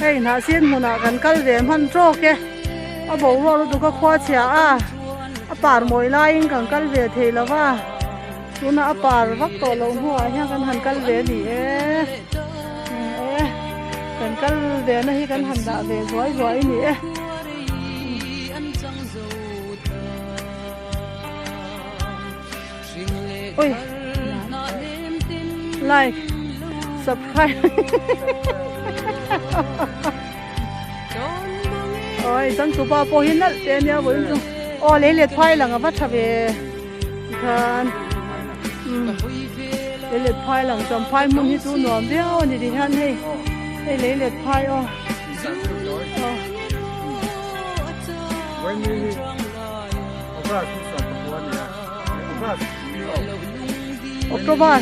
Hei hnahsin hmunah kan kal ve hman tawk e, a boruak lutuk a khua chhia a, a par mawi laiin kan kal ve thei lo va, tunah a par vak tawh loh hnuah hian kan han kal ve a ni e, e kan kal ve na hi kan han dah ve zuai zuai a ni e. Oi like subscribe oi chang chu pa pawh hi nalh te ania vawiin chu aw lei let phai lang a va tha ve tikhan umm lei let phai lang chuan phai hmun hi chu nuam viau a ni ti hian hei hei lei let phai aw aw. October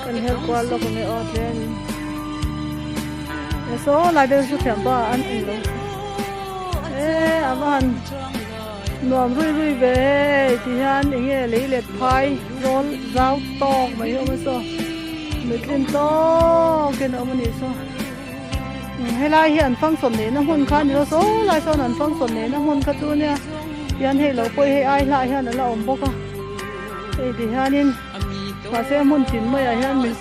Kan her kual lawk ang e aw tlem in saw lai deuh chu thiam pawh an awm lo e a va han nuam rui rui ve hei ti hian eng nge lei let phai zawl zau tawk mai hi a awm a saw mitlin tawk in a awm a nih saw helai hi an function neihna hmun kha a ni lo saw lai sawn an function neihna hmun kha chu nia hian hei lo pawh hi hei ai hlahah hian a la awm bawk a hei ti hianin mahse hmun tin maiah hian mi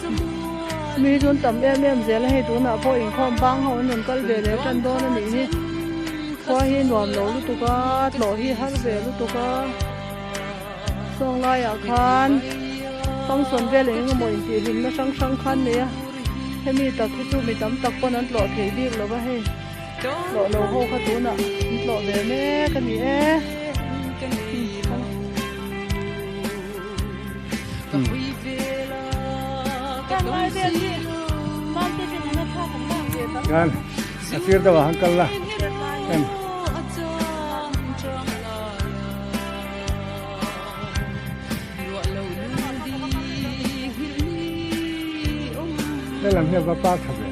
mi hi chu an tam em em zel a hei tunah pawh inkhawm bang ho an rawn kal ve leh tan dawn a nih hi khua hi nuam lo lutuk a tlawh hi har ve lutuk a sawng laiah khan function vel eng emaw intihhlimna hrang hrang kha an nei a hemi tak hi chu mi tam tak pawn an tlawh thei bik lo va hei. Tlawh lo ho kha tunah an tlawh ve mek a ni e. Yan a sir deuh ah han kal la en. Helam hi a va par tha ve.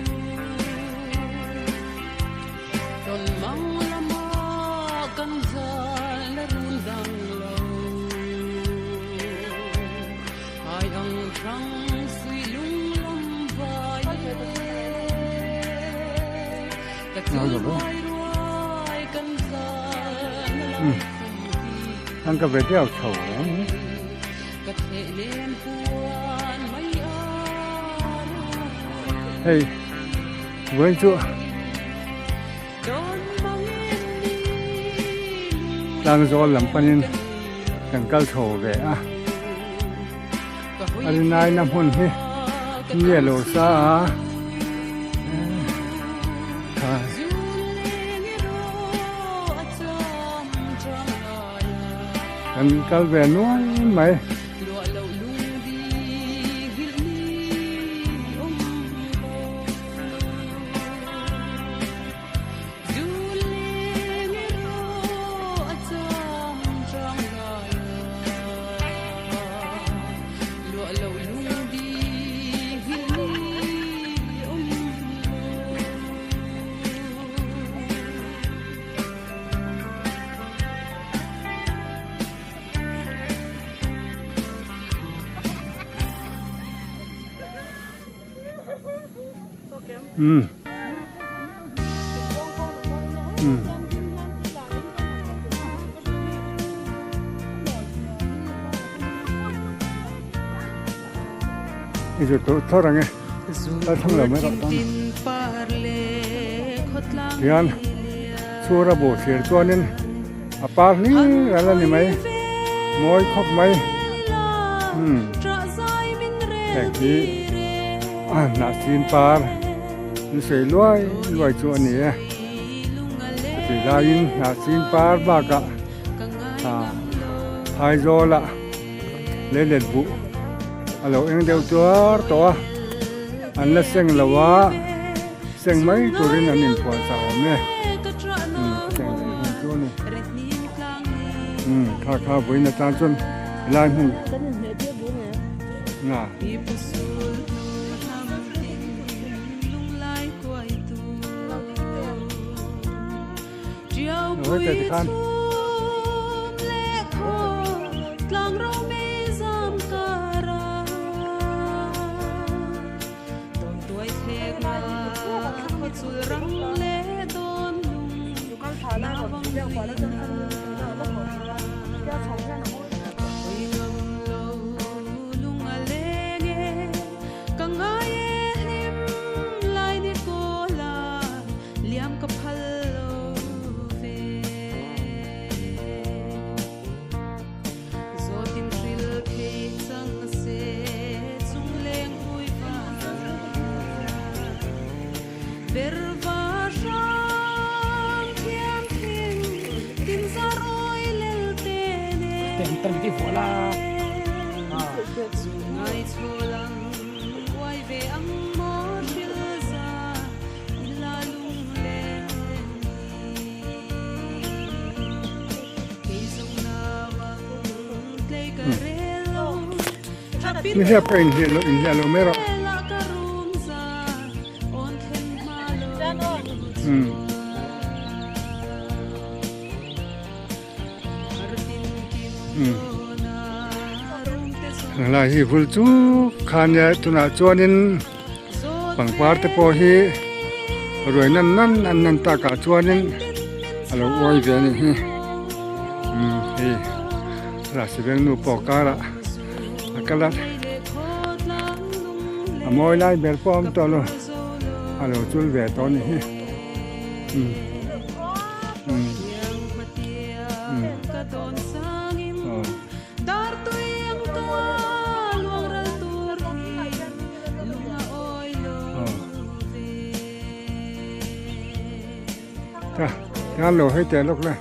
An ka ve deuh chho hei Vawiin chu tlangzawl lam panin kan kal chho ve a a rinaina hmun hi ni a lo sa a kan kal ve nual mai. Umm umm i zir tur thar ang e kal thlang lo mai rawh tan tihian chhura bu thlir chuanin a par hlir a la ni mai mawi khawp mai umm heng hi. A hnah chin par An sawi luai luai chu a ni e. Chutih laiin hnahsin par bakah ah Aizawla leilet buh a lo eng deuh tuar tawh a, an la seng lo a, seng mai turin an inphuah chah awm e. Umm seng leh hun chu a ni. Umm kha kha vawiin atan chuan helai hmun nga. Nihliap ka inhliah lo inhliah lo mai rawh. Umm. Umm. Helai hi vul chu khan nia tunah chuanin pangpar te pawh hi ruai nan nan an nan takah chuanin a lo uai ve a nih hi umm hei Rasi veng nu pawh karah a kal a a mawi lai ber pawh a awm tawh lo a lo chul ve tawh a nih hi umm umm umm aw. Ta, ta lo hei teh lawk la.